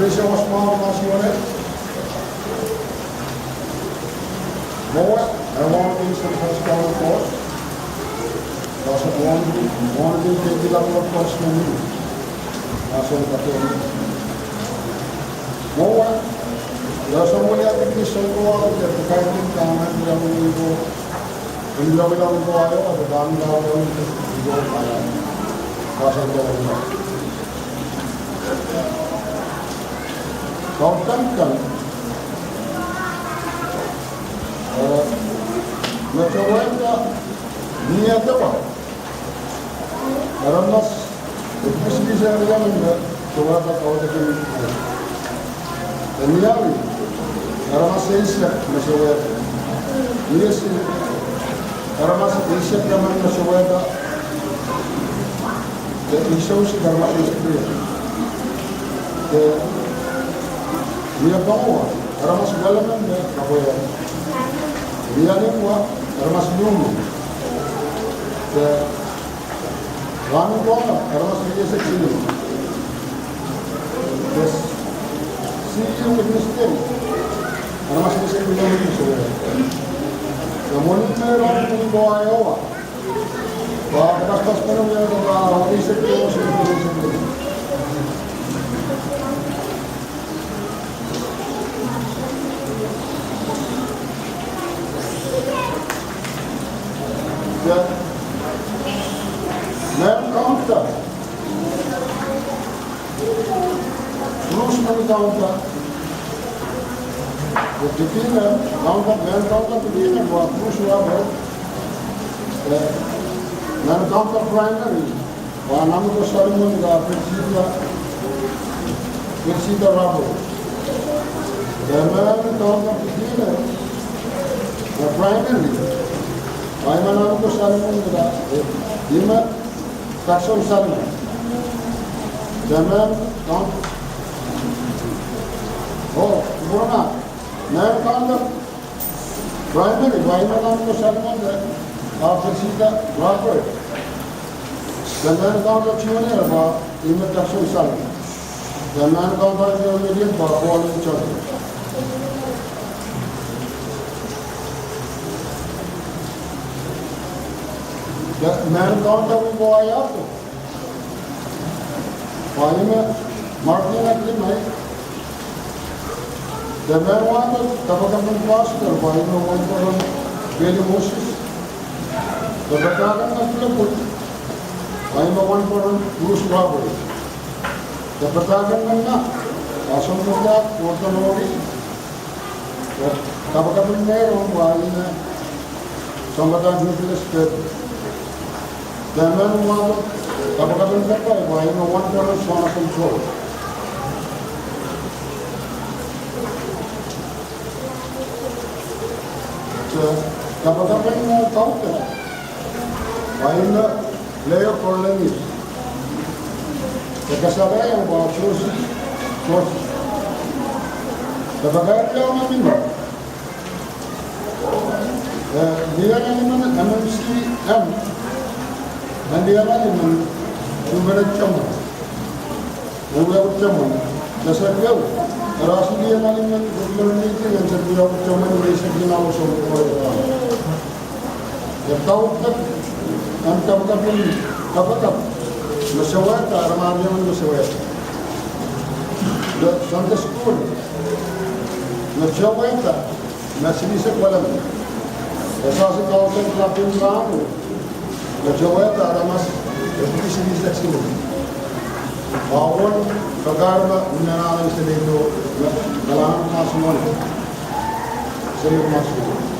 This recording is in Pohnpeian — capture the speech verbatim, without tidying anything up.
Ese was mwahu mas ione. Mwowe, I want to say first of all, Pastor Juan, Juan, Pastor Juan. Mwowe, ia soangen wia kis soangen wia kis soangen wia kis soangen wia kis. Kautan kan, eh, me sewehda ni edewa. Aramas, ekis ni seri emen me sewehda kautan kan. Ni ari, aramas eisek me sewehda. Ni esi, aramas eisek emen me sewehda. De ni sousik, aramas eisek me. De ni poangen wia, aramas welemen me kapwaiada. Ni limwa, aramas limen. De rahn en Kauno, aramas rieisek siluh. Yes. Siluh me mistake. Aramas rieisek siluh me mistake. Ia mwohn me rahn en Kauno, Iowa. Wa, paspas pene wia, wa, rieisek siluh, rieisek siluh. Ia, mehn kaunda. Bruce mehn kaunda. Ia, dipihda, kaunda, mehn kaunda dipihda, wa, Bruce Robert. Ia, mehn kaunda primary. Wa, Namoko Salimon, ka Priscilla, Priscilla Rabo. Ia mehn kaunda dipihda, ia primary. Wa, ih me Namoko Salimon, ka, eh, ih me Jackson Salimon. Ia mehn kaunda, oh, pwurana, mehn kaunda primary, wa ih me Namoko Salimon, ka Priscilla Robert. Ia mehn kaunda junior, wa ih me Jackson Salimon. Ia mehn kaunda intermediate, wa Paul Johnson. Ia mehn kaunda wia iaso. Wa ih me Martina Klimai. Ia mehn wahdo, kapakap en pastor, wa ih me wahnpoaron Bailey Moses. Ia padahk en pilipil, wa ih me wahnpoaron Bruce Robert. Ia padahk en nan, wa sounpadahk Gordon Ori. Ia kapakap en meirong, wa ih me sounpadahk Nicholas Pep. Ia mehn wahdo, kapakap en kapai, wa ih me wahnpoaron Jonathan Joe. Ia kapakap en kaudok, wa ih me Leo Cornelius. Ia kasalehiong, wa Josie, Josie. Ia pakairlaud nan mino. Eh, liala limen M M C M. Nan liala limen, Superintendent Chairman. Nan wiawi Chairman. Ia seri ehu. Ia seri liala limen, Superintendent Chairman, Superintendent Chairman, me seri limen, Superintendent. Ia kaudok, nan kapakap en, kapakap. Me sewehda, aramas emen me sewehda. Ia Sunday school. Me sewehda. Me silihsek welemen. Ia seri kaudok lapin rahno. Me sewehda aramas epwiki silihsek siluh. Wa uwen pakairme mie nan seri ehu, me kalahngan en mahsen. Seri mahsen.